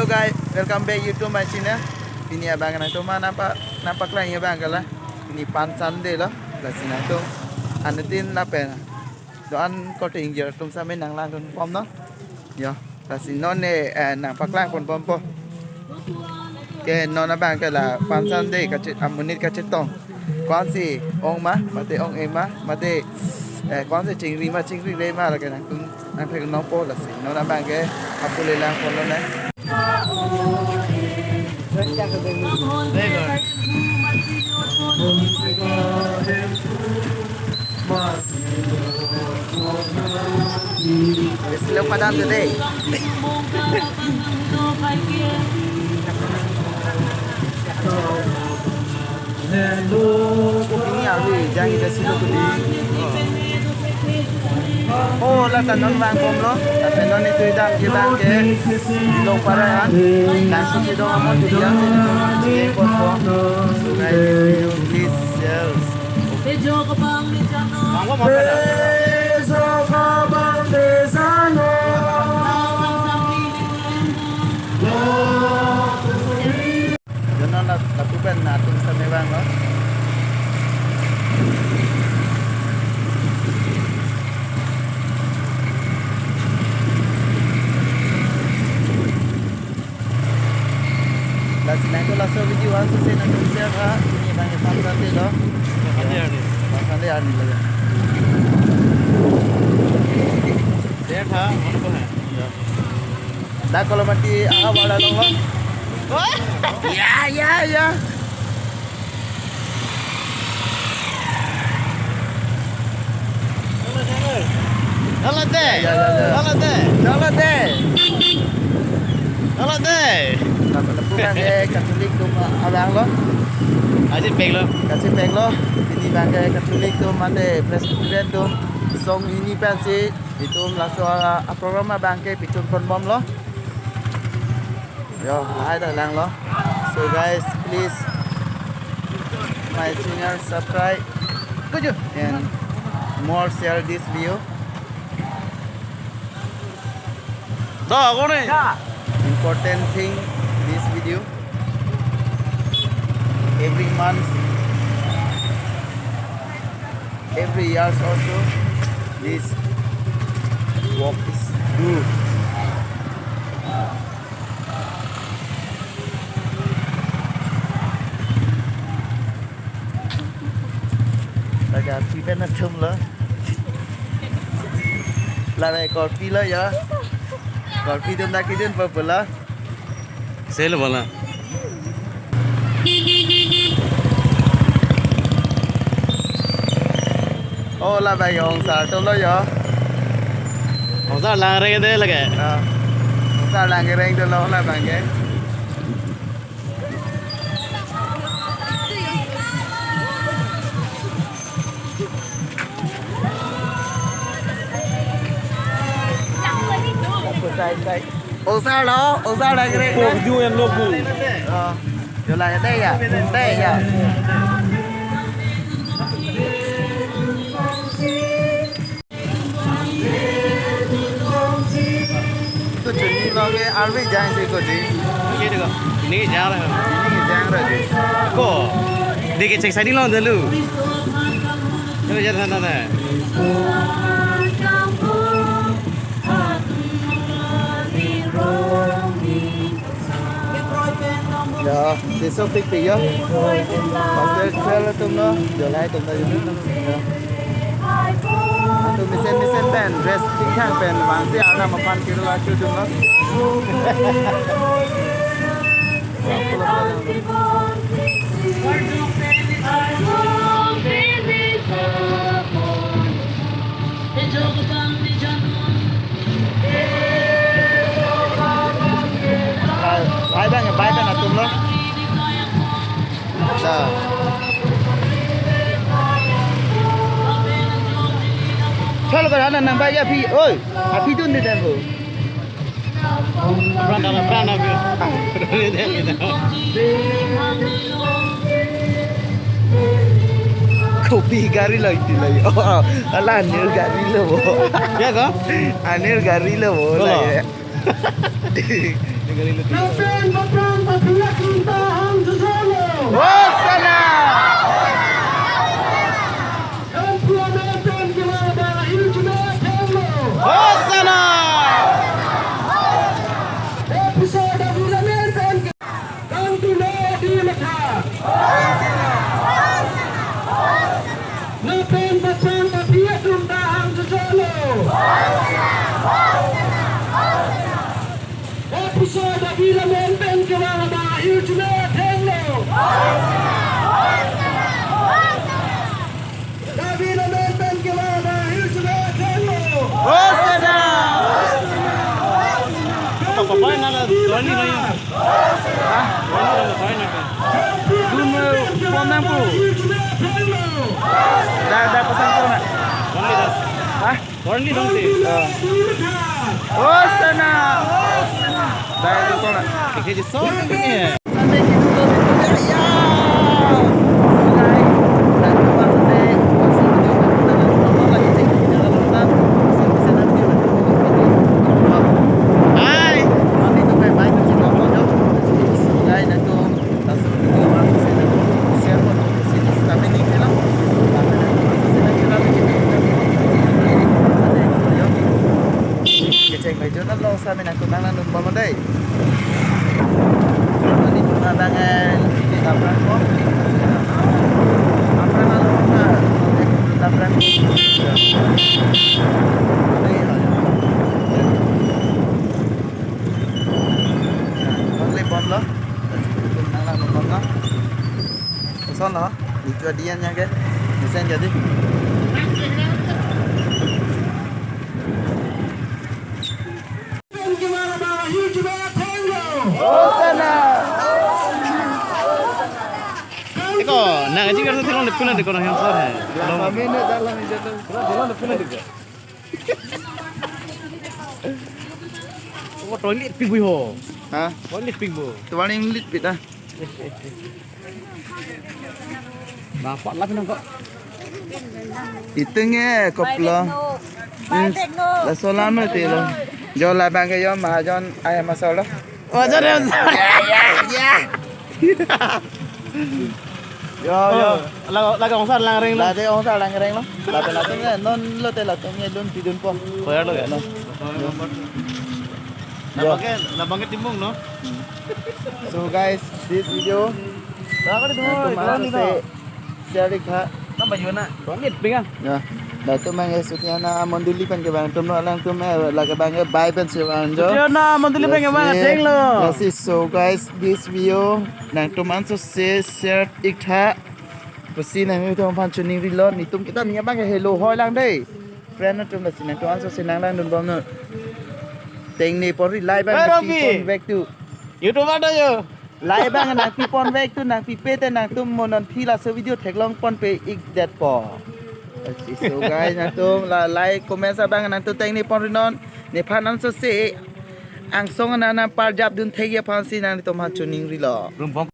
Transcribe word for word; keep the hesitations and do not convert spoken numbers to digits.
Guys, welcome back YouTube my channel. Pini abang nangtum nangpa nangpaklang abang ke la. Pini Palm Sunday lo. Lasi nangtum anuttin lapen do-an korte ingjir atum sitame nanglangdun pon non. Yo, lasi non ne eh, nangpaklang pon ponpo. Ke non abang ke la Palm Sunday kache amonit kachetong. Ko-ansi ong ma, mate ong-e ma, mate eh, ko-ansi chingri ma, chingri-re ma, lake nangtum nangthek nangpo lasi. Non abang ke apule lang pon lo ne. Silo padam today. Ini awi jang ida silo kudi. Oh, lata non vang bomlo. Tapi non itu idam ke bang ke. Long para an. Langsung itu amon tu dia sini tu. Jeng kosong. So guys, this video, please share. Jono la lapu pen atum sitame vanglo. Lasi nangtum laso video ansi nangtum share tha, pini abang ke Palm Sunday lo. Palm Sunday arni. Palm Sunday arni lo ya. Share tha, mon ko hai. Ya. Dak Kolamati aha wala long lo. Wah. Ya, ya, ya. Jalan deh. Ya, ya, ya. Jalan deh. Jalan deh. Jalan deh. Lapu abang ke Catholic atum abang lo. Kachepek lo. Kachepek lo. Pini abang ke Catholic atum mate Presbyterian atum song hini pensi itum laso a, a program abang ke pitun pon bomlo. Yo, lahai ta langlo. So guys, please my channel subscribe. Kuju. And more share this video. Da, kone? Important thing, this video. Every month, every years also, this work is do. Laga pipen atum lo. Lare korpi lo ya. Korpi atum dak kidun purpose lo. Sel bola. Oh, la bai ong sar atum lo ya. Ong sar lang reng de lage. Ah. Ong sar lang reng de lo la bang ke. Sai, sai. Ong sar lo, ong sar lang reng. Pok ju en lo ku. Oh. Yo la ya, dei ya, dei ya. Ko chuni lo ke arve jang si ko di. Ini ko. Ini jang lo. Ini jang lo di. Ko. Dei ke chek sadi lo dulu. Coba jalan sana, sana. Ya, sisok tik tik ya. Pastor Israel atum lo, jolai atum lo yun. Ya. Atum mesen mesen pen, dress tingkang pen, vangsi arnam aphan kiru achu atum lo. Bai bang, bai bang atum lo. Sa. Chalo ka hana nang bai ya phi. Oi, aphi dun de dan ko. Pran dala, pran dala. Kopi gari lo iti lo. Oh, ala anir gari lo bo. Ya ko? Anir gari lo bo. Kolo. La ya. Lapen baphrang paphiyat atum ta hang jojolo. Hosanna! Lapu amen pen kevang abang ahirjume athengno. Hosanna! Lapuson David amen pen ke-, kangtulo di matha. Lapen baphrang paphiyat atum ta hang jojolo. Lapuson David amen pen kevang abang ahirjume athengno. David amen pen kevang abang ahirjume athengno. Hosanna! Apa, apa, nala, Tony, Tony. Hah? Tony, Tony, Tony, Tony. Dun, eh, phone nang pu. Dah, dah pasang phone na. Tony, dah. Hah? Only dong si. Oh. Hosanna! Dai ko na. Kiki di song ni. Hai. Laso video abang si nang share pon si nang kami ni film. Kami nang si nang kami ni film. Kecheng bai jona lo sami nangtum nanglangdun bom dei. Nelitum abang eh di aphrang ko. Aphrang alo na. Aphrang. Bang le bom lo. Nanglangdun bom lo. Koson lo. Itu dia nya ke. Mesen jadi. Eko, nang aji kartu thelong lepuna deko nang yang sor hai. Lama mene dalam itu. Thelong lepuna deko. Oh, toilet pik bui ho. Hah? Toilet pik bu. Toilet pik ah. Dapat lah pinang kok. Itu nge koplo. Laso alam lo ti lo. Jo labang ke jo mahajon ayam masala. Mahajon ayam masala. Ya, ya, ya. Yo, yo. Oh, laga, laga ongsa langreng lo. Laga ongsa langreng lo. Laga latum ne, non lote latum ne dun pidun po. Koyar lo ya? No. Yo. Nabangke, nabangke timbung no. So guys, this video. Nang kali tuh, nang tuh iklan masuk itu. Share ik tha. Nang baju na. Pamit pegang. Ya. Latum abang eh Sutiana Mondoli pen kevang atum lo, alangtum eh lake abang eh bai pen si vangjo. Sutiana Mondoli pen kevang, athengno. Lasi, so guys, this video nangtum anso se share ik tha pusi nanglitum aphan choningri lo, netum kita nia abang eh helo hoi lang dei. Friend atum, lasi nangtum anso se nanglangdun bom non. Tengne porri lai abang. Hey, nangpi Robi. Pon vek tu. YouTuber do yo. Lai abang nangpi pon vek tu, nangpipe te nangtum mo non phi laso video theklong ponpe ik detpo. Lasi, so guys, nangtum la like, comment abang nangtum tengne ponri non. Nephan anso se angsong anat parjap dun thekji aphan si nangtum aphan choningri lo. Rum bom.